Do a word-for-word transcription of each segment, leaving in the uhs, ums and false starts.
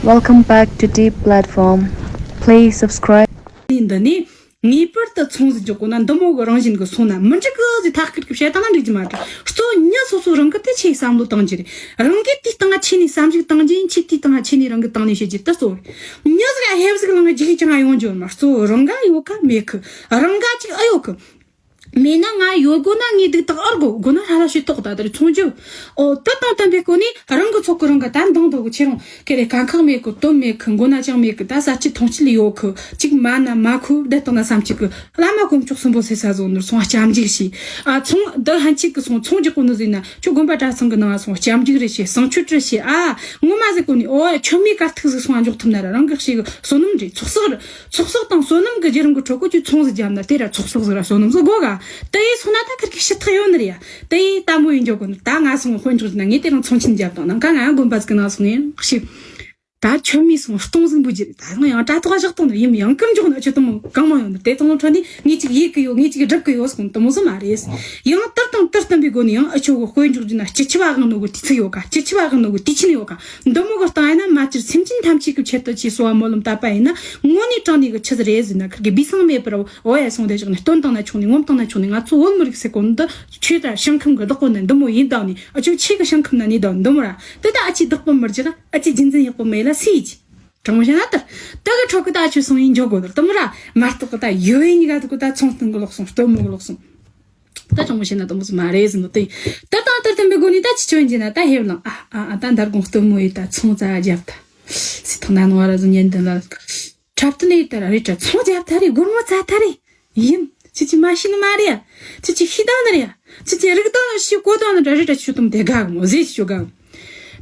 Welcome back to Deep Platform. Please subscribe. འདི་ནི་ངེས་པར་དུ་ཚོང་ཟིག་རྒྱག་དགོས་ན་འདི་མོ་གི་རང་བཞིན་གི་སོང་ན་མི་འགྲིག་གི་ཟེར་ཐག་ཁུར་གི་བཤད་སྟངས་ན་འགྲིག་གི་མ་རེད། གཙོ་བོ་མྱི་སོ་སོ་རང་གི་དེ་ཆེས་བསམ་བློ་བཏང་རྒྱུ་རེད། རང་གི་དེའི་སྟེང་ང་ཆེ་ནས་བསམ་གཞིག་བཏང་རྒྱུ་ཡིན། ཆེས་དེའི་སྟེང་ང་ཆེ་ནས་རང་གི་སྟེང་ནས་བཤད་རྒྱུ་ད་གཙོ་བོ་རེད། མྱི་ཟིག་ཨ་ཧེབ་ཟིག་ལང་གི་རྒྱུ་ཡི་ཅང་ཨ་ཡོང་རྒྱུ་མ་གཙོ་བོ་རང་ག་ཡོད་ག་མེད་གི། རང་ག་ཅིག་ཨ་ཡོད་གི། མེད་ན་ང་ཡོད་དགོས་ན་ངས་སྡུག་ཐག་ཨར་དགོས་དགོས་ན་ཧ་ལ་ཤེས་ཐོག་ད་ལྟར་ཚོང་རྒྱུ། ཨོ་ད་དང་བསྟན་པའི་སྐོར་ནས་རང་གི་ཚོགས་ཀྱི་རང་གི་ད་འདང་དགོས་ཁྱེད་རང་ཁེ་རེ་དཀའ་ཁག་མེད་གི་དོན་མེད་གི་མགོ་ན་ཅང་མེད་གི་ད་ས་ཆུ་མཐོང་ཆུ་ལ་ཡོད་གི་གཅིག་མ་ན་མ་ཁུ་བསྡད་བཏང་ན་བསམ་གཅིག་གི་བླ་མ་དཀོན་མཆོག་གསུམ་པོ་ཟེར་ས་བཟོ་ནོར་སོང་ཨ་སྐྱབས་འཇུག་ཞིག་ཨ་ཚོང་འདི་ཧན་ཆིག་གི་སོང་ཚོང་རྒྱག་གོ་ནི་ཟིན་ན་ཁྱོད་དགོན་པ་གྲྭ་ཚང་གི་ནང་སོང་སྐྱབས་འཇུག་རེ་བྱེད་བསང་མཆོད་རེ་བྱེད་ཨ་ངོ་མ་ཟེར་གོ་ནི་ཨོ་ཆོ་མེད་དཀར་ཐིག་ཟིག་སོང་ཨ་འཇོག་ཐུབ་ན་ར་རང་གི་ཞིག་བསོད་ནམས་རེད་ཚོགས་བསགས་རེད། ཚོགས་གསོག་དང་བསོད་ནམས་ཀྱི་བརྒྱུད་རིམ་གྱི་ཁྲོད་ཀྱི་ཚོང་ཟིག་བརྒྱབ་ན་དེ་ར་ཚོགས་གསོག་ཟིག་ར་བསོད་ནམས་ཟིག་དགོས་ག་དེ་ཡིས་སོང་ན་ད་ཁིར་གི་ཞུ་ཐག་ཡོད་ནི་རེད་ཡ། དེ་ཡིས་ལྟད་མོ་ཡིན་འཇོག་གོ་ནི་ད་ང་སོང་དཔོན་འཇོག་ན་ངས་དེ་རང་ཚོང་ཆེན་བརྒྱབ་དང་ནམ་མཁའ་ང་དགོན་པ་ཟིག་གི་ནང་སོང་ཡིན་ཞིག་ད་ཆོ་མེད་སོང་སྟོང་ཟིག་འབུ་རྒྱུ་རེད། ད་ཡང་ཡང་དྲ་ཐོག་བཞག་སྟོང་ནི་ཡིན་ཡང་ཀུན་འཇོག་ན་ཆོ་དུ་མོ་གང་མང་ཡོད་ནི་དེ་དང་ཁྲོ་ནི་ངས་ཅིག་ཡེད་གི་ཡོད་ངས་ཅིག་སྒྲུབ་གི་ཡོད་སོང་དུ་མོ་ཟིག་མ་རེད། ཡང་ལྟར་དང་ལྟར་བསྟན་པའི་སྒོ་ནས་ཡང་ཨ་ཆོ་གི་དཔོན་འཇོག་རྒྱུ་ན་སྤྱི་ཆི་བ་དབང་ནོ་གི་དུས་ཚིགས་ཡོད་ག་སྤྱི་ཆི་བ་དབང་ནོ་གི་དུས་ཆེན་ཡོད་ག་འདི་མོ་གི་སྟེང་ཡིན་ན་མ་ཅིར་སེམས་ཅན་ཐམས་ཅད་ཀྱི་ཆེད་དུ་ཅེས་གསོལ་བ་སྨོན་ལམ་བཏབ་པ་ཡིན་ན་དངོས་གནས་དྲང་གནས་ཀྱི་ཆི་ཟིག་རེད་ཟེར་ན་ཁིར་གི་སྦས་གསང་མེད་པར་འོ་ཡ་སོང་དེ་བཞག་ནས་སྟོན་བཏང་ན་ཆོག་ནས་ངོམ་བཏང་ན་ཆོག་ནས་ང་ཚོ་བོད་མི་རིགས་ཟེར་གོ་འདི་ཆོས་དང་ཞིང་ཁམས་ཀྱི་བདག་པོ་ནི་འདི་མོ་ཡིན་དང་ནི་ཨ་ཅོ་ཆོས་ཀྱི་ཞིང་ཁམས་ན་ནི་དང་འདི་མོ་ར་དེ་ད་ཨ་ཅེ་བདག་པོ་མི་རྒྱག་ཨ་ཅེ་རྒྱུན་འཛིན་ཡག་པོ་མེད་ལ་སུས་ཀྱི་དྲང་མོ་བཤད་ན་ལྟར་དེ་གི་ཁྲོད་ཀྱི་ད་ཨ་ཅོ་སོང་ཡིན་འཇོག་དགོས་དར་དུ་མོ་ར་མ་གཏོགས་གི་ད་ཡོད་ཡིན་ག་དུ་གི་ད་ཚོང་སྟོན་གི་ལོག་སོང་སྟོན་མོ་གི་ལོག་སོང་། ད་ཅང་མི་ཤེས་ན་དུ་མོ་ཟིག་མ་རེད་ཟིན་ནོ་དེ། ད་དང་ལྟར་བསྟན་པའི་སྒོ་ནས་ད་ཅི་ཆོ་ཡིན་ན་ད་ཧེབ་ལང་ཨ་ཨ་ཨ་ད་འདར་དགོང་སྟོན་མོ་ཡིས་ད་ཚོང་རྩ་རྒྱབ་ད། སི་ཐང་ན་ནོ་བ་ར་ཟིན་ཉན་དུ་ལ། འཁྲབ་སྟོན་ཡིས་ད་ར་རེད་ད་ཚོང་རྒྱབ་ད་རེད་སྒོར་མོ་རྩ་ད་རེད། ཡིན། ཁྱེད་ཀྱིས་མ་ཤེས་ནི་མ་རེད་ཡ། ཁྱེད་ཀྱིས་ཤེས་དང་ནི་རེད་ཡ། ཁྱེད་ཀྱིས་རིག་དང་ནི་ཤེས་གོ་དང་ནི་ར་རེད་ད་ཆུ་དུམ་དེ་དགའ་གི་མོ་ཟེ་ཆུ་དགའ་གི།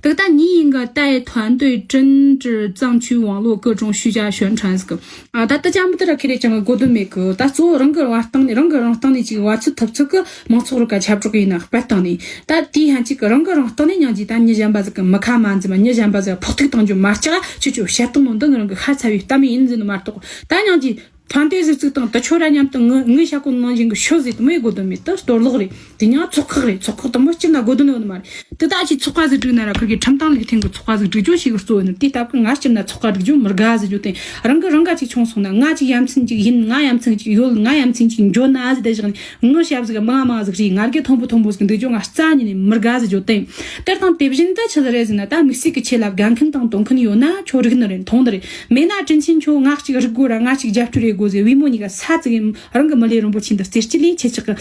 这个大你应该带团队整治藏区网络各种虚假宣传 ཟེར་གི། ཨ་ད་ལྟ་ཅང་མི་ལྟར་ཁེ་རེ་ཅང་གི་གོ་དོན་མེད་གི། ད་གཙོ་བོ་རང་གི་བར་སྟེང་ནས་རང་གི་རང་སྟེང་ནས་ཅིག་བར་ཆད་ཐུབ་ཚུལ་གི་མང་ཚོགས་རིག་ག་ཁྱབ་བསྒྲགས་ཡིན་ན་སྤེལ་སྟངས་ནས་ད་དེའི་ཧན་ཅིག་གི་རང་གི་རང་སྟེང་ནས་ཉང་ཅིག་ད་མྱི་གཞན་པ་ཟིག་གི་མི་ཁ་མ་འཛིན་པ་མྱི་གཞན་པ་ཟིག་ཕོག་ཐུག་བཏང་རྒྱུ་མ་ལྕག་ཆུ་ཆུ་བཤད་སྟངས་ནང་འདི་ངི་རང་གི་ཤ་ཚ་བའི་གཏམ་ཡིན་ཟིན་ནི་མ་གཏོགས་ད་ཉང་ཅིག་ཕན་ཏེ་ཟིག་ཚིག་དང་དུ་ཆོ་ར་མཉམ་དུ་ངི་ངི་ཤ་ཀུན་ནང་བཞིན་གི་ཤོ་ཟིག་དུ་མོ་ཡི་གོ་དོན་མེད་དུ་གཏོར་ལོག་རེད། དེ་ཉང་ཚོགས་ཁག་རེད། ཚོགས་ཁག་དུ་མོ་སྤྱིར་ན་གོ་དོན་ཡོད་ནི་མ་རེད། དེ་ད་ཅི་ཚོགས་པ་ཟིག་བསྒྲིགས་ན་ར་ཁུར་གི་ཁྲིམས་དང་ལུགས་མཐུན་གི་ཚོགས་པ་ཟིག་བསྒྲིགས་རྒྱུ་ཞིག་གི་གཙོ་ཡིན་ནི་དེ་སྟབས་ཀི་ང་སྤྱིར་ན་ཚོགས་པ་བསྒྲིགས་རྒྱུ་མི་དགའ་ཟེར་རྒྱུ་དེ་རང་གི་རང་ག་ཅིག་ཆུང་སོང་ན་ང་ཅིག་ཡ་མཚན་ཅིག་ཡིན་ང་ཡ་མཚན་ཅིག་ཡོད་ང་ཡ་མཚན་ཅིག་འཇོན་ན་ཟེར་དེ་བཞག་ནས་ངི་ཞབས་ཟིག་མང་མང་ཟིག་རེད། ང་རྒྱལ་མཐོན་པོ་མཐོན་པོ་ཟིག་འདུག་རྒྱུ་ང་རྩ་ཉིད་ནས་མི་དགའ་ཟེར་རྒྱུ་དེ། དེར་དང་དེ་བཞིན་དུ་ཆི་ཟིག་རེད་ཟེར་ན་ད་དམིགས་བསལ་གི་ཆེད་ལ་དགའ་མཁན་དང་དོན་མཁན་ཡོད་ན་ཁྱོད་རིག་ནི་རེད་མཐོང་ནི་རེད། མེད་ན་དྲིན་ཆེན་ཁྱོད་ང་གཅིག་རིག་དགོས་ར་ང་གཅིག་རྒྱབ་སྐྱོར་ཡེད་དགོས་ཟེར་བུ་མོ་གཉིས་ཀ་ས་ཙིག་ཡིན་རང་གི་མི་ལས་རིན་པོ་ཆེ་འདི་རྩེ་སྤྱི་ལས་ཆེ་ཆག་གི།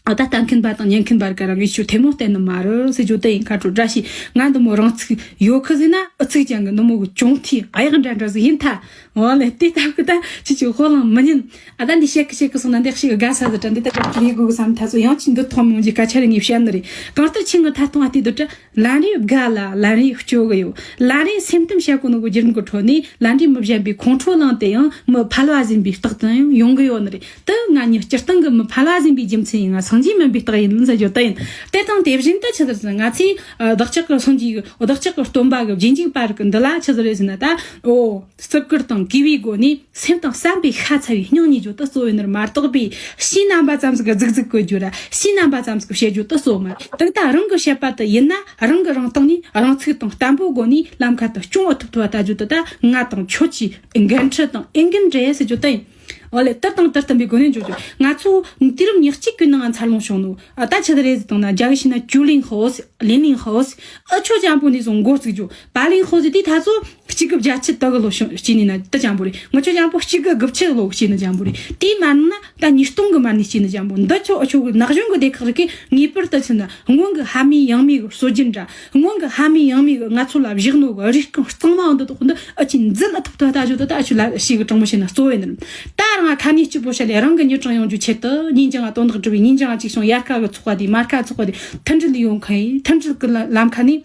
ཨ་ད་ལྟ་མཁན་པ་དང་ཉན་མཁན་པར་ཀ་ར་ངས་ཁྱོད་ཐལ་མོ་བསྟན་ནི་མ་རེད་ཟེར་རྒྱུ་དེ་ཡིན་ཁ་དྲོ་བཀྲ་ཤིས་ང་འདི་མོ་རང་ཚུགས་ཡོད་ཁི་ཟེར་ན་ཨུ་ཚུགས་ཅན་གི་འདི་མོ་གི་གྱོང་ཐིག་གཡག་འདྲ་འདྲ་ཟིག་ཡིན་ཐ། འོ་ལེ་དེ་ལྟ་གི་ད་ཁྱེད་ཀྱི་ཧོ་ལང་མི་ཉན། ཨ་ད་འདི་བཤད་གི་བཤད་གི་སོང་ན་འདི་ཞིག་གི་དགའ་ས་ཟིག་དྲན་འདི་ད་ཅག་ལས་དགོས་གི་བསམ་ཐ་ཚོ་ཡང་ཅིག་འདི་ཐོག་མི་འོང་གི་སྐད་ཆ་རེ་ངས་བཤད་ནི་རེད། གང་ལྟར་ཁྱེད་ངི་ཐ་སྟོང་ཨ་དེ་འདི་དྲ། ལན་རེ་དགའ་ལ་ལན་རེ་སྐྱོ་གི་ཡོད། ལན་རེ་སེམས་གཏམ་བཤད་གོ་ནོ་གི་བརྒྱུད་རིམ་གི་ཁྲོད་ནས་ལན་རེ་མི་གཞན་པའི་ཁོང་ཁྲོ་ལངས་ཏེ་ཡང་མི་ཕལ་བ་ཟིན་པའི་རྟགས་དང་ཡང་ཡོང་གི་ཡོད་ནི་རེད། དེ་ང་ཉིད་སྤྱིར་བཏང་གི་མི་ཕལ་བ་ཟིན་པའི་རྒྱུ་མཚན་ཡིན་ང་སངས་རྒྱས་མིན་པའི་རྟགས་ཡིན་ཟེར་རྒྱུ་དེ་ཡིན། དེ་དང་དེ་བཞིན་དུ་ཆི་ཟེར་ཟེར་ང་ཚོས་བདག་ཅག་གི་སངས་རྒྱས་ཀྱི་བདག་ཅག་གི་སྟོན་པ་གི་རྗེས་འཇུག་པ་རིགས་ཀྱི་འདི་ལ་ཆི་ཟེར་རེད་ཟེར་ན་ད་ཨོ་བརྩི་བཀུར་དང་གུས་པའི་སྒོ་ནས། སེམས་དང་བསམ་པའི་ཤ་ཚ་བའི་སྙིང་ཉེ་རྒྱུ་དེ་གཙོ་བོ་ཡིན་ནི་མ་གཏོགས་པའི་ཕྱིའི་རྣམ་པ་ཙམ་ཟིག་གི་རྫིག་རྫིག་གི་རྒྱུ་ར་ཕྱིའི་རྣམ་པ་ཙམ་ཟིག་གི་བཤད་རྒྱུ་དེ་གཙོ་བོ་མ་རེད། དེ་ད་རང་གི་བཤད་པ་དེ་ཡིན་ན་རང་གི་རང་སྟེང་ནས་རང་ཚུགས་དང་བརྟན་པོའི་སྒོ་ནས་ལམ་ཁ་དེ་སྐྱོང་ཨེ་ཐུབ་ཐུབ་པ་ལྟ་རྒྱུ་དེ་ད་ང་དང་ཁྱོད་ཀྱི་འགན་འཁྲི་དང་འོས་འགན་རེད་ཟེར་རྒྱུ་དེ་ཡིན། འོ་ལེ་དེ་དང་དེ་བསྟུན་པའི་སྒོ་ནས་འཇོག་རྒྱུ་ང་ཚོ་དུས་རབས་ཉེར་གཅིག་གི་ནང་འཚར་ལོངས་བྱུང་ནོ། ཨ་ད་ཆི་ཟིག་རེད་ཟེར་བཏང་ན་རྒྱ་གི་ཤི་ན་ཅུ་ལིང་ཧོ་ཟེར། ལིན་ལིན་ཧོ་ཟེར། ཨ་ཆོ་ཅང་པོ་ནས་བཟུང་འགོ་བཙུགས་རྒྱུ། པ་ལིན་ཧོ་ཟེར་དེ་ད་ཚོ་གཅིག་དགུ་བརྒྱད་ཅུ་དགུ་གི་ལོ་ཤོ་སྐྱེས་ནི་ན་དེ་ཅང་པོ་རེད། ང་ཆོ་ཅང་པོ་གཅིག་དགུ་དགུ་བཅུ་གི་ལོ་སྐྱེས་ནི་ཅང་པོ་རེད། དེའི་མ་ན་ད་ཉིས་སྟོང་གི་མ་ནས་སྐྱེས་ནི་ཅང་པོ་འདི་ཆོ་ཨ་ཆོ་གི་ན་གཞོན་གི་སྡེ་ཁག་རིགས་ཀྱིས་ངེས་པར་དུ་ཆི་ན་སྔོན་གི་ཕ་མེས་ཡང་མེས་གི་སྲོལ་རྒྱུན་འདྲ། སྔོན་གི་ཕ་མེས་ཡང་མེས་གི་ང་ཚོ་ལ་བཞག་ནོ་གི་རིགས་རྐང་གཙང་མ་འདི་དག་འདི་ཨ་ཆི་འཛིན་ཨ་ཐུབ་ཐུབ་ད་ཆོ་ད་ད་ཨ་ཆོ་ལ་ཤེས་གི་དྲང་མོ་བཤད་ན་གཙོ་བོ་ཡིན་ནི། ད་རང་ཁ་ནས་སྐྱིད་པོ་བྱས་ལས་རང་གི་མྱི་གྲངས་ཡོང་རྒྱུ་ཆེད་དུ་ཉིན་རྒྱང་ང་དོན་དག་སྒྲུབ་པའི་ཉིན་རྒྱང་ང་གཅིག་བྱུང་ཡར་ཁ་གི་ཚོགས་པ་དེ་མར་ཁ་ཚོགས་པ་དེ་མཐུན་སྒྲིལ་ཡོང་མཁན་ཡིན། མཐུན་སྒྲིལ་གི་ལམ་ཁ་ནས་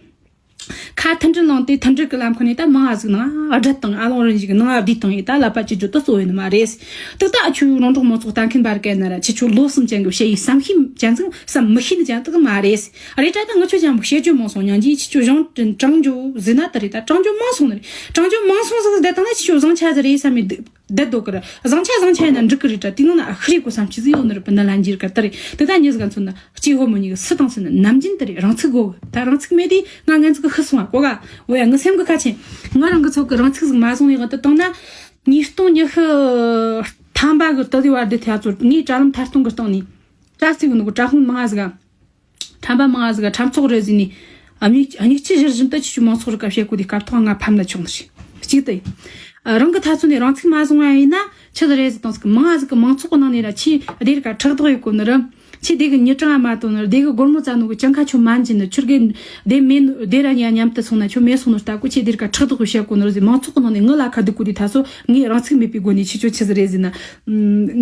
ཁ་མཐུན་སྒྲིལ་ལངས་ཏེ་མཐུན་སྒྲིལ་གི་ལམ་ཁ་ནས་ད་མང་ང་ཟིག་ནང་ཨ་སྒྲ་དང་ཨ་ལོང་རིན་ཞིག་ནང་ཨ་བསྡུས་བཏང་ཡིན། ད་ལབ་པ་ཅི་རྒྱུ་དུ་གཙོ་ཡིན་མ་རེད། དེ་ད་ཨ་ཆུ་རོང་འབྲོག་མང་ཚོགས་ལྟ་མཁན་བར་གལ་ན་ར་ཁྱེད་ཆོ་ལོ་གསུམ་ཅན་གི་བཤད་ཡིན་བསམ་ཤེས་ཅན་ཟིག་བསམ་མི་ཤེས་ནི་ཅན་དག་མ་རེད། རེད་ད་ད་ང་ཆོ་ཅང་བཤད་རྒྱུ་མང་སོང་ཉང་ཅི་ཁྱེད་ཆོ་གཞུང་དྲང་འཇོ་ཟིན་ན་ད་རེད། ད་དྲང་འཇོ་མང་སོང་ནི་རེད། དྲང་འཇོ་མང་སོང་ཟིག་བསྡད་བཏང་ན་ཁྱེད་ཆོ་བཟང་ཆ་ཟིག་རེད་བསམ་མི་འདུག་བསྡད་འདུག་གི་ར། བཟང་ཆ་བཟང་ཆ་ཡིན་ན་འགྲིག་གི་རེད་དྲ། དེ་ནང་ན་ཨ་ཤི་རེ་གོ་བསམ་ཆི་ཟིག་ཡོད་ནི་རེད། པི་ན་ལན་འཇིར་ག་ལྟ་རེད། དེ་ད་ཉི་ཟིག་ག་མཚོན་ན་སྐྱེས་ཕོ་མོ་གཉིས་ཀྱི་སུ་དང་སུ་ནི་ནམ་རྒྱུན་དེ་རེད། རང་ཚུགས་དགོ་གི། ད་རང་ཚུགས་མེད་དེ་ང་ངན་ཚུགས་ ཁྲིད་སོང་བ་གོ་ག། འོ་ཡ། ངའི་སེམས་གི་ཁ་ཆེ། ང་རང་གི་ཚོད་ཀྱི་རང་ཚུགས་ཟིག་མ་བཟུང་ཡག་དུ་བཏང་ན། ཉིས་སྟོང་ཉི་ཤུ་ཐམ་པ་གི་དུ་དུས་བར་དུ་ཐ་ཚོར་ངའི་དྲ་ལམ་ཐད་གཏོང་གི་སྟེང་ནས་དྲ་རྩིས་གི་ནོ་གི་དྲ་དཔོན་མང་ང་ཟིག་ག་ཁྲམ་པ་མང་ང་ཟིག་ག་ཁྲམ་ཚོགས་རེད་ཟེར་ནས། ཨ་མྱིག་མྱིག་ཆུ་ཞིར་བཞིན་དུ་ཁྱེད་ཆོ་མང་ཚོགས་རིག་ག་བཤད་གོ་དེ་སྐབས་ཐོག་ང་ཕམ་ན་ཆོག་ནི་རེད། གཅིག་དེ། རང་གི་ཐ་ཚོ་ནས་རང་ཚུགས་མ་བཟུང་བ་ཡིན་ན་ཆི་ཟིག་རེད་ཟེར་དང་ཟིག་མང་ང་ཟིག་གི་མང་ཚོགས་གི་ནང་ནས་ར་ཆེས་བདེ་རིག་ག་ཁྲག་དོག་ཡོད་གོ་ནི་རེད། ཆེས་དེ་གི་མྱི་གྲངས་མ་གཏོང་ནི་རེད། དེ་གི་སྒོར་མོ་བཙལ་ནོ་གི་ཅང་ཁ་ཆོ་མ་འཇིན་ནི་ཆུར་གི་དེ་མེད་ནོ་དེ་ར་ཉ་མཉམ་དུ་སོང་ན་ཆོ་མེད་སོང་ནོ་ལྟ་གོ་ཆེས་དེ་རིག་ག་ཁྲག་དོག་གི་བཤད་གོ་ནི་རེད་ཟེར། མང་ཚོགས་གི་ནང་ནས་ངི་ལ་ཁ་སྡུག་གོ་དེ་ཐ་སོ་ངས་རང་ཚུགས་མེད་པའི་སྒོ་ནས་ཆེ་ཆོ་ཆི་ཟིག་རེད་ཟེར་ན།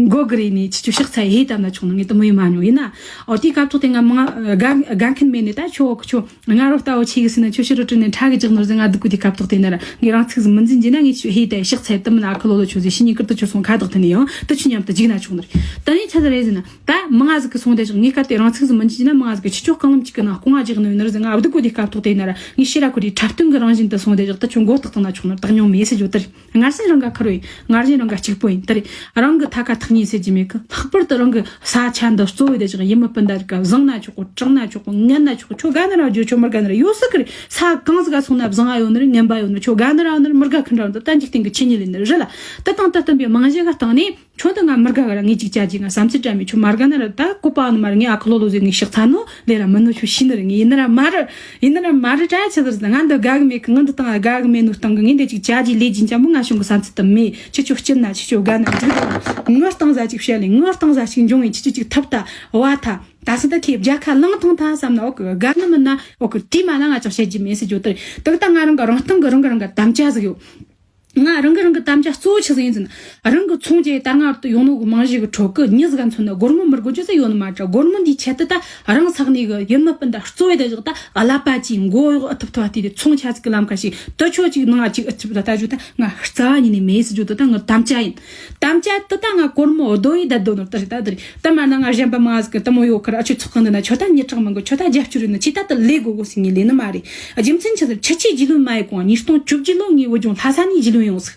མགོ་གི་རེད་ནས་ཆེ་ཆོ་ཕྱག་འཚལ་ཧེ་བཏབ་ན་ཆོག་ནི། ངས་དུ་མོ་ཡིན་མ་མྱོང་ཡིན་ན། ཨོ་དེའི་སྐབས་ཐོག་དེ་ང་མང་དགའ་དགའ་མཁན་མེད་ནས་ད་ཆོ་གི་ཆོ། ང་རོ་ལྟ་བུ་ཆེ་གི་ཟེར་ན་ཁྱོད་ཕྱི་རུ་བྲོས་ནས་ཁྲ་གི་རྒྱག་ནོར་ཟེར། ང་སྡུག་གུ་དེ་སྐབས་ཐོག་དེ་ན་ར་ངས་རང་ཚུགས་སུ་མི་འཛིན་གྱི་ན། ངས་ཆོས་ཧེ་ཏེ་ཕྱག་འཚལ་དུ་མིན་ཨ་ཁུ་ལོ་ལོ་ཆོས་ཟེར་ཕྱི་ཉིན་ཀིར་དུ་ཆོས་སོང་ཁ་བདག་དེ་ནས་ཡང་དུ་ཆུ་མཉམ་དུ་འཇིག་ན་ཆོག་ནི་རེད། ད་ནས་ཆ་ཟེར་རེད་ཟེར་ན་ད་མི་ང་ཟིག་གི་སོང་དེ་ཞག་ངས་གལ་ཏེ་རང་ཚུགས་སུ་མི་འཛིན་གྱི་ན་མི་ང་ཟིག་གི་ཁྱི་ཆོ་རྐང་ལམ་གཅིག་གི་ནང་སྐུ་ང་རྒྱག་ནོ་ཡིན་ནི་རེད་ཟེར། ང་སྡུག་གུ་དེ་སྐབས་ཐོག་དེ་ན་ར་ངས་ཕྱི་ར་ཁུ་རི་འཁྲབ་སྟོན་གི་རང་བཞིན་དུ་སོང་དེ་ཞག་དུ་ཆོ་མགོ་བཏགས་བཏང་ན་ཆོག་ནི་རེད། བཏགས་མྱོང་མེད་ཟེར་རྒྱུ་དེ་རེད། སྔར་བཞིན་རང་ག་ཁུར་ཡིན། སྔར་བཞིན་རང་ག་གཅིག་པོ་ཡིན། དེ་རེད། རང་གི་ཐ་ཁ་ཐག་ཉེ་ཟེར་གྱི་མེད་གི། ལྷག་པར་དུ་རང་གི་ས་ཆ་འདི་གཙོ་བོ་དེ་ཞིག་ཡིན་མི་སྤུན་ཟླ་རིག་ག་བཟང་ན་ཆོག་གོ། དྲང་ན་ཆོག་གོ། ངན་ན་ཆོག་གོ། ཆོ་དགའ་ན་ར་རྒྱུ་ཆོ་མི་དགའ་ན་ར་ཡོད་ས་གི་རེད། ས་གང་ཟིག་ག་སོང་ན་བཟང་ང་ཡོད་ནི་རེད། ངན་པ་ཡོད་ནི་རེད། ཆོ་དགའ་ན་ར་ཡོད་ནི་རེད། མི་དགའ་མཁན་ར་ཡོད་ནི་རེད། ད་འཇིག་རྟེན་གི་ཆོས་ཉིད་ལས་ནི་རེད་ལ། དེ་དང་དེ་བསྟུན་པའི་རྨང་གཞི་ག་སྟེང་ནས། ཁྱོད་དང་ང་མི་དགའ་གི་ར། ངས་ཅིག་བྱ་རྒྱུ་ང་བསམ་ཚུལ་འདྲ་མེད། ཁྱོད་མ་དགའ་ན་ར་ད་བཀོད་པ་ནི་མ་རེད། ངས་ཨ་ཁུ་ལོ་ལོ་ཟེར་ངས་ཕྱག་འཚལ་ནོ་ལས་ར་མིན་ནོ་ཁྱོད་ཤི་ནི་རེད། ངས་ཡིན་ན་ར་མ་རེད། ཡིན་ན་ར་མ་རེད། དྲ་ཆི་ཟེར་ན་ང་འདི་དགའ་གི་མེད་གི། ང་འདི་སྟེང་ང་དགའ་གི་མེད་ནོ་སྟེང་གི་ངས་འདི་ཅིག་བྱ་རྒྱུ་ལས་རྒྱུ་འཇམ་པོ་ང་བྱུང་གི་བསམ་ཚུལ་དུ་མེད། ཁྱེད་ཆོ་སྐྱིད་ན་ཁྱེད་ཆོ་དགའ་ན་འགྲིག་གི། ངའི་སྟེང་ཟ་ཅིག་བཤད་ལས། ངའི་སྟེང་ཟ་ཅིག་འབྱུང་བས་ཁྱེད་ཆོ་ཅིག་ཐབས་ད་བ་ཐ་ད་སི་ད་ཁྱེད་རྒྱལ་ཁ་ལང་ཐང་ཐང་བསམ་ན་འོ་གི། དགའ་ནི་མིན་ན་འོ་གི། དེ་མ་ན་ང་ཅང་བཤད་རྒྱུ་མེད་ཟེར་རྒྱུ་དེ་རེད། དེ་ད་ང་རང་གི་རང་སྟེང་གི་རང་གི་རང་གི་དམ་བཅའ་ཟིག་ཡོད། ང་རང་གི་རང་གི་དམ་བཅའ་གཙོ་བོ་ཆི་ཟིག་ཡིན་ཟེར་ན། རང་གི་ཚོང་རྒྱག་ད་སྔ་བར་དུ་ཡོང་ནོ་གི་རྨང་གཞི་གི་ཁྲོད་གི་མྱི་ཟིག་ག་མཚོན་ན་སྒོར་མོ་མི་དགོས་རྒྱུ་ཟིག་ཡོད་ནི་མ་རེད། སྒོར་མོ་འདིའི་ཆེད་དུ་ད་རང་ས་གནས་གི་ཡུལ་མི་སྤུན་ཟླ་གཙོ་བོ་དེ་ཞིག་ད་ཀླད་པ་ཅིག་མགོ་གཡོག་ཨུ་ཐུབ་ཐུབ་དེ་དེ་ཚོང་ཆ་ཟིག་གི་ལམ་ཁ་ཞིག་དུ་ཆོ་ཅིག་ནང་ཅིག་ཨུ་ཐུབ་ད་ལྟ་རྒྱུ་ད་ང་རྩ་བ་ཉིད་ནས་མེད་ཟེར་རྒྱུ་དེ་ད་ངའི་དམ་བཅའ་ཡིན། དམ་བཅའ་དེ་ད་ང་སྒོར་མོ་རྡོ་ཡིས་བསྡད་དོ་ནོ་དེ་རེད། ད་དེ་རེད། ད་མ་ན་ང་གཞན་པ་མང་ཟིག་གི་དེ་མོ་ཡོད་ཁར་ཨ་ཆོས་ཚོགས་ཁང་འདི་ན་ཁྱོད་ད་མྱི་གྲངས་མང་གི། ཁྱོད་ད་རྒྱབ་སྐྱོར་ཡོད་ནི། ཁྱེད་ད་དེ་ལས་དགོས་དགོས་ཟེར་ངས་ལས་ནི་མ་རེད། རྒྱུ་མཚན་ཆི་ཟེར། ཁྱེད་ཆོས་རྒྱུས་ལོན་མ་ཡེ་གོང་། ཉིས་སྟོང་བཅུ་བརྒྱད་ལོ་ངས་བོད་ལྗོངས་ལྷ་ས་ནས་རྒྱུས་ལོན་ཡོང་ཟིག་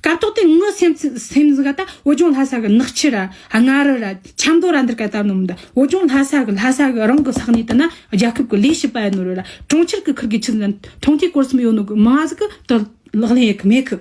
སྐབས་ཐོག་དེ་ངའི་སེམས་སེམས་ཟིག་ག་ད་བོད་ལྗོངས་ལྷ་ས་གི་ནག་ཆུ་ར་མངའ་རིས་ར་ཆབ་མདོ་ར་འདིར་ག་ད་ནོ་མི་འདུག་བོད་ལྗོངས་ལྷ་ས་གི་ལྷ་ས་གི་རང་གི་ས་གནས་དེ་ན་རྒྱལ་ཁབ་གི་ལས་བྱེད་པ་ཡིན་ནོ་ར། གྲོང་ཁྱེར་གི་ཁུར་གི་ཆི་ཟེར་ན་མཐོང་ཐོས་སྐོར་གསུམ་ཡོད་ནོ་གི་མང་ཟིག་གི་དེ་ལག་ལེན་ཡེ་གི་མེད་གི།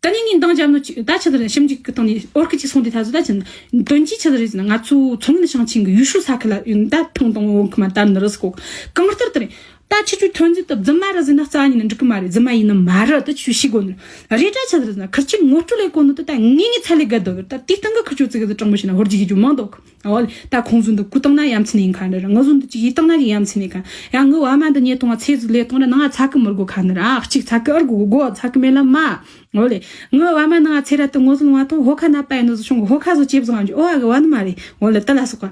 ད་ནི་ངས་འདང་བརྒྱབ་ནོ་ཅི་ད་ཆི་ཟེར་ན། ཞིབ་འཇུག་གི་སྟེང་ནས་འོར་ཁི་ཅིག་སོང་དེ་ད་གཟོད་ད་ཆི་ཟེར་ན་དོན་གྱིས་ཆི་ཟིག་རེད་ཟེར་ན། ང་ཚོ་མཚོ་སྔོན་ཞིང་ཆེན་གི་ཡུལ་ཤུལ་ས་ཁུལ་ལ་ཡོད་ད་ཐོང་ཐོང་འོང་ཁི་མ་དར་ནི་རི་སི་ཀོ། གང་ལྟར་དེ་རེད། ད་ཁྱེད་ཆོས་ཐོན་རྫས་དེ་རྫུན་མ་རེད་ཟེར་ན་རྩ་ཉིད་ནས་འགྲིག་གི་མ་རེད། རྫུན་མ་ཡིན་ནི་མ་རེད། དེ་ཆོས་ཤེས་དགོས་ནི་རེད། རེད་དྲ་ཆི་ཟིག་རེད་ཟེར་ན། ཁིར་ཆོས་ངོ་སྤྲོད་ལས་གོ་ནི་དེ་ད་ངས་ངས་ཚད་ལས་བརྒལ་འདུག་ད་དེའི་སྟེང་གི་ཁིར་ཆོས་ཙི་གི་ཟིག་དྲང་མོ་བཤད་ན་ཧོར་རྒྱུག་རྒྱུ་མང་འདུག་འོ་ལེ། ད་ཁོང་ཚོ་འདི་བཀོད་བཏང་ན་ཡ་མཚན་ཡིན་ཁ་འདྲ་ར། ང་ཚོ་འདི་ཅིག་ཡིན་བཏང་ན་ཅིག་ཡ་མཚན་ཡིན་ཁ། ཡ་ངའི་བ་མ་འདི་ཉེ་གཏོང་བ་ཚེ་ཟིག་ལས་གཏོང་ར་ནང་ང་ཚ་གི་མི་དགོས་ཁ་ནི་ར། ཨ་གཅིག་ཚ་གི་ཨར་དགོས་གོ། ཚ་གི་མེད་ལ་མ། འོ་ལེ། ངའི་བ་མ་ནང་ང་ཚེ་ར་དུ་ངོ་ཟིག་ལོང་བ་དང་ཧོ་ཁ་ན་པ་ཡ་ནོ་ཟིག་ཤོང་གི། ཧོ་ཁ་ཟོ་ཅེབ་ཟིག་ང་འཇུ་ཨོ་ཨ་གི་བ་ནི་མ་རེད། འོ་ལེ། དེ་ལ་སོགས་པ།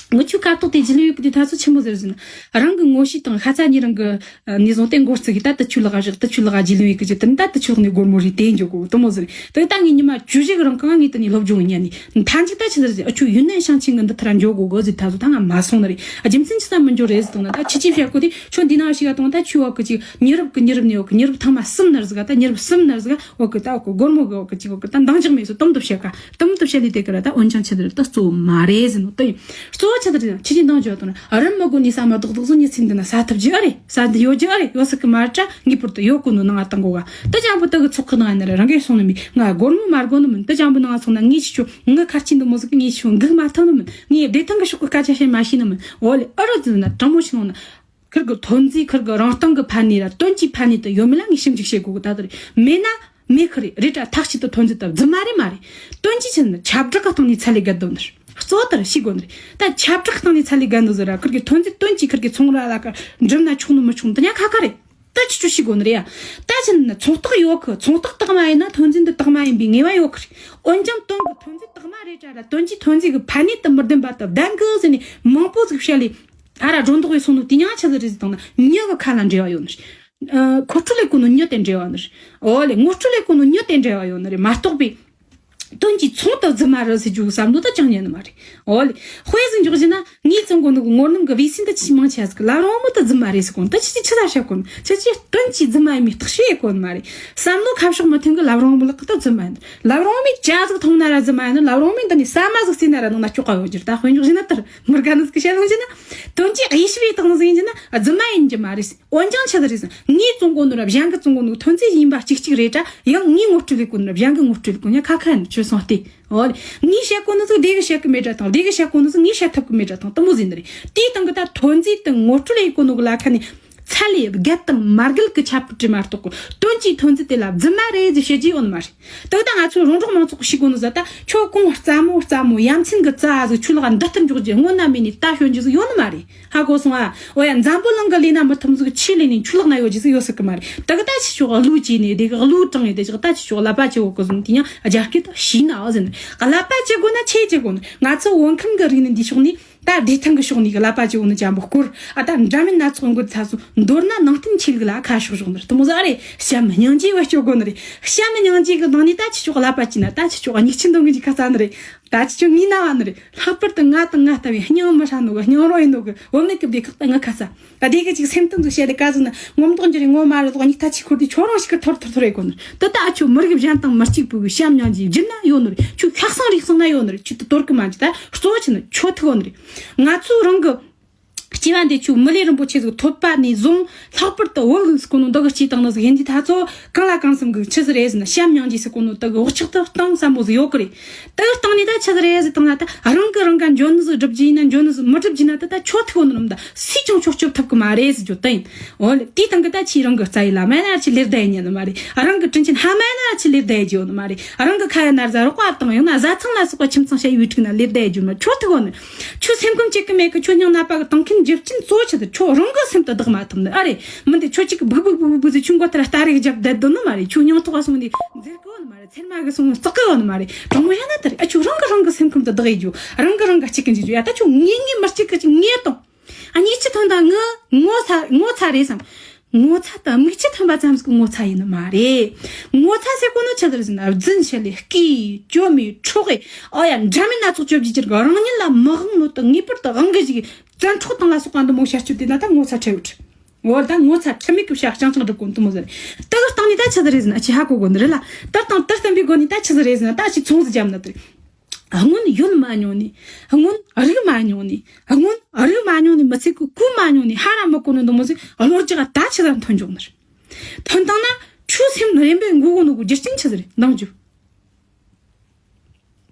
ངི་ཆོའི་སྐབས་ཐོག་དེ་རྒྱུས་ལོན་ཡོད་གི་དེ་ད་ཚོ་ཆི་མོ་ཟེར་ཟེར་ན། རང་གི་ངོ་ཤེས་དང་ཤ་ཚ་གཉིས་རང་གི་ནས་བཟུང་སྟེ་འགོ་བརྩི་གི། ད་དུ་ཆུ་ལག་བཞག་དུ་ཆུ་ལག་རྒྱུས་ལོན་ཡོད་གི་ཅི་དེ་ནི་ད་དུ་ཆུ་ལག་ནས་སྒོར་མོ་རེ་དེ་འཇོག་གོ་དུ་མོ་ཟེར། དེ་ད་ངས་ཉི་མ་བཅུ་བཞི་གི་རིང་གང་ངས་དེ་ནས་སློབ་སྦྱོང་ཉན་ནས་མཐའ་མཇུག་ད་ཆི་ཟེར་ཟེར། ཨ་ཆུ་ཡུན་ནན་ཞིང་ཆེན་གི་འདི་ཐར་འཇོག་གོ་གོ་ཟེར། ད་ཚོ་ད་ང་མ་སོང་ནི་རེད། རྒྱུ་མཚན་ཆི་ད་མི་འཇོག་རེད་ཟེར་དང་ན། ད་ཁྱི་ཅི་བཤད་གོ་དེ་ཁྱོད་འདི་ན་ཞིག་ག་དང་ད་ཆུ་བ་གི་ཅིག་མྱི་རབས་གི་མྱི་རབས་ནས་བ་གི་མྱི་རབས་ཐང་མ་གསུམ་ནར་ཟིག་ག་ད་མྱི་རབས་གསུམ་ནར་ཟིག་ག་བ་གི་ད་བ་གི་སྒོར་མོ་གི་བ་གི་ཅིག་བ་གི་ད་འདང་རྒྱག་མེད་སོ་དུམ་དུ་བཤད་ག་དུམ་དུ་བཤད་ལས་དེ་གི་ར་ད་འོན་ཀྱང་ཆི་ཟེར་ད་གཙོ་བོ་མ་རེད་ཟེར་ནོ་དེ་ཡིན། གཙོ་བོ་ཆི་ཟེར་ཁྱི་ཅི་འདང་རྒྱག་དང་ན་རིམ་མི་དགོས་ནས་ས་མ་རྡོག་རྡོག་བཟོ་ཉི་ཚིག་འདི་ན་ས་ཐུབ་རྒྱུ་ཨ་རེད། ས་འདི་ཡོད་རྒྱུ་ཨ་རེད། ཡོད་སྲིད་གི་མ་རེད་དྲ་ངེས་པར་དུ་ཡོད་གོ་ནོ་ནང་ང་བཏང་གོ་ག། དེ་ཅང་པོ་དེ་གི་ཚོགས་ཁག་ནང་ནི་ར་རང་གིས་སོང་ནི་མི་ང་སྒོར་མོ་མ་དགོས་ནི་མིན། དེ་ཅང་པོ་ནང་ང་སོང་ན་ངས་ཆི་ཆོ་ངའི་ཁར་ཆེན་འདི་མོ་ཟིག་གི་ངས་ཆི་ཆོ་འགུག་མ་ཐུབ་ནི་མིན། ངས་བདེ་ཐང་གི་ཕྱོགས་གི་སྐད་ཆ་བཤད་མ་ཤེས་ནི་མིན། འོ་ལེ། ཨ་རོ་ཟེར་ན་དྲང་མོ་ཆི་ནོ་ན། ཁིར་གི་ཐོན་རྫས་ཁིར་གི་རང་སྟེང་གི་ཕན་ནུས་ར་དོན་གྱི་ཕན་ནུས་དེ་ཡོད་མེད་ལ་ངས་ཞིབ་འཇུག་བྱེད་དགོས་གི། ད་དེ་རེད། མེད་ན་མེད་ཁི་རེད། རེད་དྲ་ཐག་ཆོད་དུ་ཐོན་རྫས་དེ་རྫུན་མ་རེད་མ་རེད། དོན་གྱི་ཆི་ཟེར་ན་ཁྱབ་བསྒྲགས་གི་སྟེང་ནས་ཚད་ལས་བརྒལ་འདུག་ནི་རེད། གཙོ་བོ་དེ་རེད་ཤེས་དགོས་ནི་རེད། ད་ཁྱབ་བསྒྲགས་གི་སྟེང་ནས་ཚད་ལས་བརྒལ་འདུག་ཟེར་ར་ཁིར་གི་ཐོན་རྫས་དོན་གྱི་ཁིར་གི་ཚོང་ར་ལ་ཁ་འགྲིམ་ན་ཆོག་ནི་མི་ཆོག་ནི་དེ་ཉག་ཁ་ཁ་རེད། ད་ཆི་ཆོ་ཤེས་དགོས་ནི་རེད་ཡ། ད་ཆི་ན་ཚོང་རྟགས་ཡོད་གི། ཚོང་རྟགས་རྟགས་མ་ཡིན་ན་ཐོན་རྫས་འདི་རྟགས་མ་ཡིན་པའི་ངེས་པ་ཡོད་གི་རེད། འོན་ཀྱང་དོན་གི་ཐོན་རྫས་རྟགས་མ་རེད་དྲ་ར་དོན་གྱི་ཐོན་རྫས་གི་ཕན་ནུས་དེ་མི་ལྡན་པ་དེ་ལྡན་གི་ཟེར་ནས་མང་པོ་ཟིག་བཤད་ལས། ཨ་ར་སྒྲོ་འདོགས་ཡེ་སོང་ནོ་དེ་ཉག་ཆི་ཟིག་རེད་ཟེར་དང་ན་མྱི་གི་ཁ་ལ་འབྲེལ་བ་ཡོད་ནི་རེད། ཨ་མཁོ་སྤྲོད་ལས་གོ་ནོ་མྱི་དེ་འབྲེལ་བ་ནི་རེད། འོ་ལེ། ངོ་སྤྲོད་ལས་གོ་ནོ་མྱི་དེ་འབྲེལ་བ་ཡོད་ནི་རེད་མ་གཏོགས་པའི། དོན་གྱི་ཚོང་དུ་རྫུན་མ་རེད་ཟེར་རྒྱུ་བསམ་བློ་དུ་ཅང་ཉན་ནི་མ་རེད། འོ་ལེ། དཔེ་ཟིག་འཇོག་བཞིན་ན་ངས་བཙོང་གོ་ནོ་གི་ངོ་སྣུམ་གི་བེ་སིན་དུ་ཅི་མང་ཆེ་ཟིག་ལ་རོང་མོ་དུ་རྫུན་མ་རེད་ཟེར་གོ་ནོ་དུ་ཅི་ཅི་ཆི་ཟ་བཤད་གོ་ནོ་ཅི་ཅི་དོན་གྱི་རྫུན་མ་ཡིན་མིན་བརྟག་དཔྱད་ཡེ་གོ་ནི་མ་རེད། བསམ་བློ་ཁ་ཕྱོགས་མི་མཐུན་གི་ལ་རོང་མོ་ལག་གི་དུ་རྫུན་མ་ཡིན། ལ་རོང་མོས་ཇ་ཟིག་འཐུང་ན་ར་རྫུན་མ་ཡིན་ནི། ལ་རོང་མོས་འདི་ནས་ཟ་མ་ཟིག་རྩེ་ན་ར་ནང་ན་སྐྱོག་ག་ཡོད་རྒྱུ་རེད། ད་དཔེ་འཇོག་བཞིན་ན་དུ་མི་དགའ་ནི་ཟིག་གི་བཤད་ལོང་བཞིན་ན། དོན་གྱི་དབྱེ་ཞིབ་ཡེ་བཏང་ཟིག་ཡིན་རྒྱུ་ན་རྫུན་མ་ཡིན་རྒྱུ་མ་རེད། འོན་ཀྱང་ཆི་ཟིག་རེད་ཟེར་ན། ངས་བཙོང་གོ་ནོ་ར་གཞན་གིས་བཙོང་གོ་ནོ་ཐོན་རྫས་ཡིན་པ་གཅིག་གཅིག་རེད་དྲ། ཡང་ངས་ངོ་སྤྲོད་ལས་གོ་ནོ་ར་གཞན་གིས་ངོ་སྤྲོད་ལས་གོ་ཉ་ཁ་ཁ་ནི་ཆོས་སོང་སྟེ། འོ། ངས་བཤད་གོ་ནོ་ཟིག་སྡེ་གིས་བཤད་གི་མེད་དྲ་དང་སྡེ་གིས་བཤད་གོ་ནོ་ཟིག་ངས་བཤད་ཐུབ་གི་མེད་དྲ་དང་དུ་མོ་ཟིག་ནི་རེད། དེའི་སྟེང་གི་ད་ཐོན་རྫས་དང་ངོ་སྤྲོད་ལས་ཡེ་གོ་ནོ་གི་ལ་ཁ་ནས་ཚད་ལས་བརྒལ་དང་མ་བརྒལ་གི་ཁྱད་པར་རེད་མ་གཏོགས་གི་དོན་གྱི་ཐོན་རྫས་དེ་ལ་རྫུན་མ་རེད་ཟེར་བཤད་རྒྱུ་ཡོད་ནི་མ་རེད། དེ་ད་ང་ཚོ་རོང་འབྲོག་མང་ཚོགས་ཀྱིས་ཤེས་དགོས་ནི་ཟིག་ད་ཁྱོད་གོང་རྩ་མོ་རྩ་མོ་ཡ་མཚན་གི་རྩ་ཟིག་ཆུ་ལོག་འདི་ལྟར་འཇོག་རྒྱུ་སྔོན་ན་མེད་ནི་ད་ཤོད་རྒྱུ་ཟིག་ཡོད་ནི་མ་རེད། ཧ་གོ་སོང་ཨ། འོ་ཡ། འཛམ་བུ་གླིང་གི་ལས་ན་མི་ཐུབ་ཟིག་ཆེ་ལས་ནས་ཆུ་ལོག་ན་ཡོད་རྒྱུ་ཟིག་ཡོད་སྲིད་གི་མ་རེད། ད་གི་ད་ཆི་ཆོག་གླུ་བྱས་ནས་དེ་གི་གླུ་དྲངས་ཡོད་དེ་ཅིག་ད་ཆི་ཆོག་ཀླད་པ་ཆེ་བོ་གི་ཟིག་དེ་ཡང་རྒྱ་སྐད་དུ་ཤེས་ན་ཨོ་ཟིན། ཀླད་པ་ཆེ་དགོས་ན་ཆེ་ཆེ་དགོས་ན། ང་ཚོ་བོད་ཁམས་གི་རིག་གནས་འདི་ཕྱོགས་ནས་ད་བདེ་ཐང་གི་ཕྱོགས་ནས་གི་ཀླད་པ་ཆེ་བོ་ནི་ཅན་པོ་སྐོར་ཨ། ད་འདྲ་མིན་སྣ་ཚོགས་འགོད་ཚ་སོང་མདོར་ན་ནང་བསྟན་ཆོས་ལུགས་ལ་ཁ་ཕྱོགས་ཕྱོགས་ནི་རེད། དེ་མོ་ཟིག་ཨ་རེད། བྱམས་སྙིང་རྗེ་བེད་སྤྱོད་དགོས་ནི་རེད། བྱམས་སྙིང་རྗེ་གི་ནང་ནས་ད་ཆི་ཆོག་ཀླད་པ་ཆེ་ན་ད་ཆི་ཆོག་སྙིགས་ཆེ་འདོན་གི་འཇུག་ཁ་ཚ་ནི་རེད། ད་ཅི་ཆོ་ངའི་རྣ་བ་ནི་རེད། ལྷག་པར་དུ་ང་དང་ང་ལྟ་བུའི་སྙིང་མི་ཧྲ་ནོ་གི་སྙིང་རོ་ཡིན་ནོ་གི་བུད་མེད་ཀྱི་བདེ་ཁག་ད་ང་ཁ་ཚ། ད་དེ་གི་ཅིག་སེམས་གཏམ་ཟིག་བཤད་དེ་ཀ་ཟིག་ན་ངོ་མདོག་འགྱུར་རེ་ངོ་མ་རེད་དོ་སྙིགས་ཐ་ཆི་ཁུར་དེ་ཁྱོད་རང་ཞིག་གི་ཐོར་ཐོར་ཐོར་ཡེ་གོ་ནི་དེ་ད་ཨ་ཆོ་མི་རིགས་གཞན་དང་མི་གཅིག་པུ་གི་བྱམས་སྙིང་རྗེ་བརྒྱུད་ན་ཡོད་ནི་རེད། ཁྱོད་ཤ་གསང་རུས་གསང་ན་ཡོད་ནི་རེད། ཁྱོད་དེ་དོར་གི་མ་འཇུག་ད་གཙོ་བོ་ཆི་ནི་ཆོ་ཐུག་ཡོད་ནི་རེད། ང་ཚོ་རང་གི་སྐྱེ་བ་འདི་ཆོ་མི་ལུས་རིན་པོ་ཆེ་ཟིག་ཐོབ་པ་ནས་བཟུང་ལྷག་པར་དུ་བོད་ཟེར་གོ་ནོ་འདི་གི་སྐྱེས་བཏང་ནོ་ཟིག་ཡིན་དུས་ད་ཚོ་གང་ལ་གང་འཚམ་གི་ཆི་ཟིག་རེད་ཟེར་ན་བྱམས་སྙིང་རྗེ་ཟེར་གོ་ནོ་དེ་གི་བག་ཆགས་དེ་གཏིང་ཟབ་མོ་ཟིག་ཡོད་གི་རེད། དེ་གི་སྟེང་ནས་ད་ཆི་ཟིག་རེད་ཟེར་བཏང་ན་ད་རང་གི་རང་ག་འཇོན་ནི་ཟིག་སྒྲུབ་རྒྱུ་ཡིན་ན་འཇོན་ནི་ཟིག་མི་སྒྲུབ་རྒྱུ་ན་ད་ད་ཆོ་ཐུག་ནི་རམ་ད་སུས་ཀྱང་ཆོ་སྐྱོབ་ཐུབ་གི་མ་རེད་ཟེར་རྒྱུ་དེ་ཡིན། འོ་ལེ་དེའི་སྟེང་གི་ད་ཆི་རང་གི་རྩ་ཡི་བླ་མ་ཡིན་ན་ཆི་ལེ་བདའ་ཡེ་ཉན་ནི་མ་རེད། རང་གི་དྲིན་ཆེན་ཕ་མ་ཡིན་ན་ཆི་ལེ་བདའ་ཡེ་རྒྱུ་ཡོད་ནི་མ་རེད། རང་གི་ཁ་ཡ་ན་བཟའ་རོགས་པ་དང་ཡང་ན་བཟའ་ཚང་ལ་སོགས་པ་ཁྱིམ་ཚང་ཞ་ཡི་བུ་ཕྲུག་ན་ལེ་བདའ་ཡེ་རྒྱུ་མ་ཆོ་ཐུག་ནི། ཁྱོད་སེམས་ཁམས་གཅིག་གི་མེད་གི་ཁྱོད་སྙིང་ན་པ་གི་གཏོང་མཁན་རྒྱུ་རྐྱེན་གཙོ་བོ་ཆི་ཟིག་ཁྱོད་རང་གི་སེམས་དེ་བདག་མ་ཐུབ་ནི་ཨ་རེད། མི་འདི་ཁྱོད་གཅིག་གི་སྦུག་སྦུག་སྦུག་སྦུག་ཟེར་ཁྱོད་མགོ་ལྟར་སྟ་རེ་རྒྱབ་བསྡད་དོ་ནི་མ་རེད། ཁྱོད་སྙིང་ཐོག་ག་སོང་ནི་འཛེར་གི་ཡོད་ནི་མ་རེད། ཚེར་མ་གི་སོང་ནི་བཙོག་གི་ཡོད་ནི་མ་རེད། དྲང་མོ་བཤད་ན་དེ་རེད། ཨ་ཁྱོད་རང་གི་རང་གི་སེམས་ཁམས་དེ་བདག་ཡེ་རྒྱུ་རང་གི་རང་ག་གཅིག་གི་འཇུ་རྒྱུ་ཡ་ད་ཁྱོད་ངེས་ངེས་མི་གཅིག་གི་གཅིག་ངེས་དང་། ཨ་མིག་ཆུ་ཐོན་དང་ངི་ངོ་ཚ་ངོ་ཚ་རེད་བསམ། ངོ་ཚ་དང་མིག་ཆུ་ཐོན་པ་ཙམ་ཟིག་ངོ་ཚ་ཡིན་ནི་མ་རེད། ངོ་ཚ་ཟེར་གོ་ནོ་ཆི་ཟིག་རེད་ཟེར་ན་རྫུན་བཤད་ལས་སྐྱིད་བཅོ་མི་འཕྲོག་གི་ཨོ་ཡ་འདྲ་མིན་སྣ་ཚོགས་བཅོ་བརྒྱད་ཀྱི་རང་ཉིད་ལ་མི་དབང་ནོ་དང་ངེས་པར་དུ་དབང་གི་ཞིག་བཙན་འཕྲོག་དང་ལ་སོགས་པ་འདི་མོ་བྱ་སྤྱོད་དེ་ན་ད་ངོ་ཚ་ཁྲེལ་ཡོད། འོ་ད་ངོ་ཚ་ཁྲེལ་མེད་ཀྱི་བྱ་རྐྱང་རྐྱང་སྒྲུབ་གོ་ནི་དེ་མོ་ཟིག་རེད། དེ་གི་སྟེང་ནས་ད་ཆི་ཟིག་རེད་ཟེར་ན་ཨ་ཆི་ཧ་གོ་གོ་ནི་རེད་ལ། ད་དང་དེ་བསྟན་པའི་སྒོ་ནས་ད་ཆི་ཟིག་རེད་ཟེར་ན་ད་ཨ་ཆི་ཚོང་ཟིག་བརྒྱབ་ན་དེ་རེད། སྔོན་ཡོད་མ་མྱོང་ནི། སྔོན་རིག་མ་མྱོང་ནི། སྔོན་རིག་མ་མྱོང་ནི་མི་ཚེ་གི་གོ་མ་མྱོང་ནི་ཧ་ར་མི་གོ་ནི་འདི་མོ་ཟིག་བློ་རྒྱག་ད་ཆི་ཟིག་ཐོན་འཇོག་ནི་རེད། ཐོན་བཏང་ན་ཁྱོད་སེམས་རན་པོའི་མགོ་གོ་ནོ་གི་རྒྱུ་རྐྱེན་ཆི་ཟིག་རེད་འདང་རྒྱུ།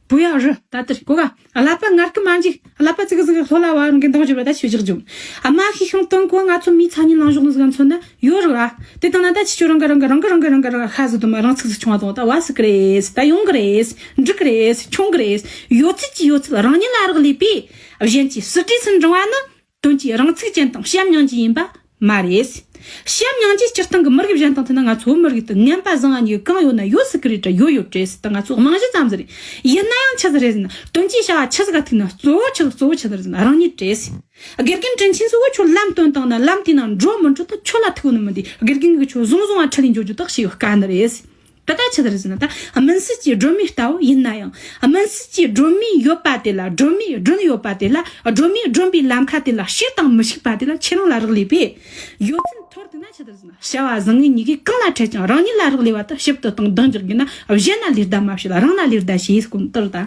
བུ་ཡ་རི་ད་དེར་གོ་ག་ཀླད་པ་ངར་གི་མ་འཇིག་ཀླད་པ་ཙིག་ཙིག་ལྷོ་ལ་བ་རང་གི་འདང་རྒྱུ་བ་ད་ཆོས་རྒྱག་རྒྱུ། ཨ་མ་ཤི་ཤང་དོན་གོ་ང་ཚོ་མི་ཚ་ཉིན་ལང་ཞོག་ནི་ཟིག་མཚོན་ན་ཡོད་རེད་བ། དེ་དང་ན་ད་ཁྱེད་ཆོ་རང་ག་རང་ག་རང་ག་རང་ག་རང་ག་རང་ག་ཤ་ཟིག་དུ་མ་རང་ཚིག་ཟིག་ཆུང་བ་དང་ད་བ་སི་ཀི་རེས་ད་ཡོང་གི་རེས་འགྲིག་གི་རེས་ཆུང་གི་རེས་ཡོད་ཚད་ཀྱི་ཡོད་ཚད་རང་ཉིད་ལ་རག་ལས་པས་གཞན་གྱི་སྲིད་ཇུས་སུན་འབྲང་བ་ནི་དོན་གྱིས་རང་ཚུགས་ཅན་དང་བྱམས་སྙིང་རྗེ་ཡིན་པ་མ་རེད། བྱམས་སྙིང་རྗེ་སྤྱིར་བཏང་གི་མི་རིགས་གཞན་དང་མཐུན་ན་ང་ཚོ་བོད་མི་རིགས་དེ་ངན་པ་བཟང་བ་གཉིས་གང་ཡོད་ན་ཡོད་སྲིད་ཀི་རེད་དྲ་ཡོད་ཡོད་རེད་ཟེར་ད་ང་ཚོ་རྨང་གཞི་ཙམ་ཟིག་རེད། ཡིན་ན་ཡང་ཆི་ཟིག་རེད་ཟེར་ན་དོན་གྱིས་བྱ་བ་ཆི་ཟིག་ག་ཐུག་ན་གཙོ་བོ་ཆི་གཙོ་བོ་ཆི་ཟིག་རེད་ཟེར་ན་རང་ཉིད་རེད་ཟེར། དགེ་རྒན་དྲིན་ཆེན་ཚོ་བོ་ཁྱོད་ལམ་སྟོན་བཏང་ན་ལམ་དེ་ནང་འགྲོ་མི་འགྲོ་དེ་ཁྱོད་ལ་ཐུག་ནི་མི་འདུག་དགེ་རྒན་གིས་ཁྱོད་བཟུང་བཟུང་བ་ཁྲིད་ལས་འཇོག་རྒྱུ་དག་ཞིག་དཀའ་ནི་རེད། ད་ལྟ་ཆི་ཟིག་རེད་ཟེར་ན་ད་སྨིན་བསལ་གྱི་སྒྲོན་མེ་ལྟ་བུ་ཡིན་ན་ཡང་སྨིན་བསལ་གྱི་སྒྲོན་མེ་ཡོད་པ་དེ་ལ་སྒྲོན་མེ་སྒྲོན་ཡོད་པ་དེ་ལ་སྒྲོན་མེ་སྒྲོན་པའི་ལམ་ཁ་དེ་ལ་ཞིག་དང་མི་ཞིག་པ་དེ་ལ་ཁྱེད་རང་ལ་རག་ལས་པས། ཡོད་ཚད་འཐོར་ཐུབ་ན་ཆི་ཟིག་རེད་ཟེར་ན་བྱ་བ་བཟང་ངན་གཉིས་ཀས་གང་ལ་འཕྲད་ཀྱང་རང་ཉིད་ལ་རག་ལས་པ་དེ་ཞིབ་ཏུ་དང་འདང་རྒྱག་དགོས་ན་གཞན་ལ་ལེ་བདའ་མ་བྱེད་ལ་རང་ལ་ལེ་བདའ་བྱེད་ཟེར་གོ་ནོ་ལྟར་ད།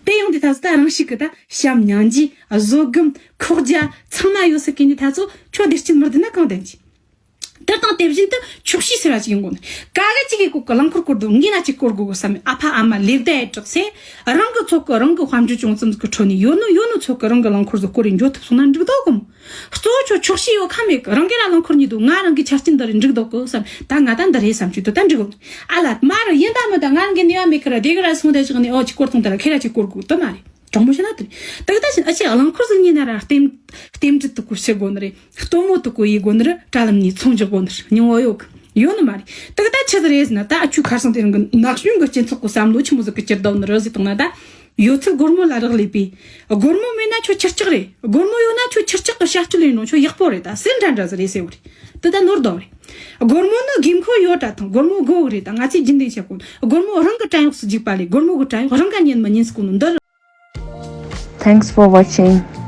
དེ་ཡོང་དུས་ད་གཟོད་ད་རང་ཤུགས་ཀྱིས་ད་བྱམས་སྙིང་རྗེ་བཟོད་སྒོམ་ཁོག་རྒྱ་ཚང་མ་ཡོད་ས་གི་ནི་ད་ཚོ་ཁྱོད་བདེ་སྐྱིད་མི་བདེ་ན་གང་ལྡན་གྱི། དེ་དང་དེ་བཞིན་དུ་ཆོག་ཤེས་ཟེར་བ་ཅིག་ཡིན་དགོས་ནི། ཀ་ག་ཅིག་གིས་ཀོ་ཀི་རླངས་འཁོར་བསྐོར་དུ་ངས་ན་ཅིག་བསྐོར་དགོས་གི་བསམ་ཨ་ཕ་ཨ་མ་ལེ་བདའ་ཡེ་དྲག་སེ། རང་གི་ཚོད་ཀི་རང་གི་དཔལ་འབྱོར་ཅུང་ཙམ་ཟིག་གི་ཁྲོད་ནས་ཡོད་ནོ་ཡོད་ནོ་ཚོད་ཀི་རང་གི་རླངས་འཁོར་ཟིག་བསྐོར་རེ་འགྱོ་ཐུབ་སོང་ན་འགྲིག་དོ་གོ་མོ། གཙོ་བོ་ཁྱོད་ཆོག་ཤེས་ཡོད་ཁ་མེད་གི་རང་གི་ར་རླངས་འཁོར་ཉིད་དུ་ང་རང་གི་ཆ་རྐྱེན་འདི་རེད་འགྲིག་དོ་གོ་བསམ་ད་ང་ད་འདི་རེད་བསམ་ཆུ་དུ་ད་འགྲིག་གོ། ཨ་ལ་མ་རུ་ཡིན་ད་མི་ད་ང་རང་གི་ནུས་པ་མེད་གི་ར་དེ་གི་ར་སོང་དེ་བཞག་ནས་ཨོ་ཅིག་བསྐོར་ཐོང་ད་ར་ཁེ་ར་ཅིག་བསྐོར་དགོས་དོ་མ་རེད། དྲང་མོ་བཤད་ན་དེ་རེད། དེ་གི་ད་ཕྱིན་ཨ་ཅེ་རླངས་འཁོར་ཟིག་ཉོས་ན་ར་རྟེན་རྟེན་འབྲེལ་དུ་གོ་བྱེད་དགོ་ནི་རེད། སྟོན་མོ་དུ་གོ་ཡེ་དགོ་ནི་རེད། དྲ་ལམ་ནས་ཚོང་རྒྱག་དགོ་ནི་རེད། ཉུང་བ་ཡོད་གི་ཡོད་ནི་མ་རེད། དེ་གི་ད་ཆི་ཟིག་རེད་ཟེར་ན་ད་ཨ་ཆུ་ཁར་སང་དེ་རིང་གི་ནག་གཞུང་གི་སྤྱི་ཚོགས་གི་བསམ་བློ་ཆི་མོ་ཟིག་གི་གྱུར་བསྡད་ནི་རེད་ཟེར་བཏང་ན་ད་ཡོད་ཚད་སྒོར་མོ་ལ་རག་ལས་པས། སྒོར་མོ་མེད་ན་ཁྱོད་ཁྱི་སྐྱག་རེད། སྒོར་མོ་ཡོད་ན་ཁྱོད་ཁྱི་སྐྱག་གི་བྱ་སྤྱོད་ཡིན་ནོ་ཁྱོད་ཡག་པོ་རེད། ད་སེམས་འདྲ་འདྲ་ཟིག་རེད་ཟེར་བ་རེད། དེ་ད་ནོར་བསྡད་རེད། སྒོར་མོ་ནི་དགོས་མཁོ་ཡོད་དྲ་དང་སྒོར་མོ་དགོས་གི་རེད་དང་ང་ཚོས་རྒྱུན་ལྡན་བྱེད་དགོས། སྒོར་མོ་རང་གི་བྲན་གཡོག་སུ་འཇུག་པ་ལས་སྒོར་མོ་གི་བྲན་གཡོག་རང་ག་ཉན་མི་ཉན་སྐོར་ནི་འདི། Thanks for watching.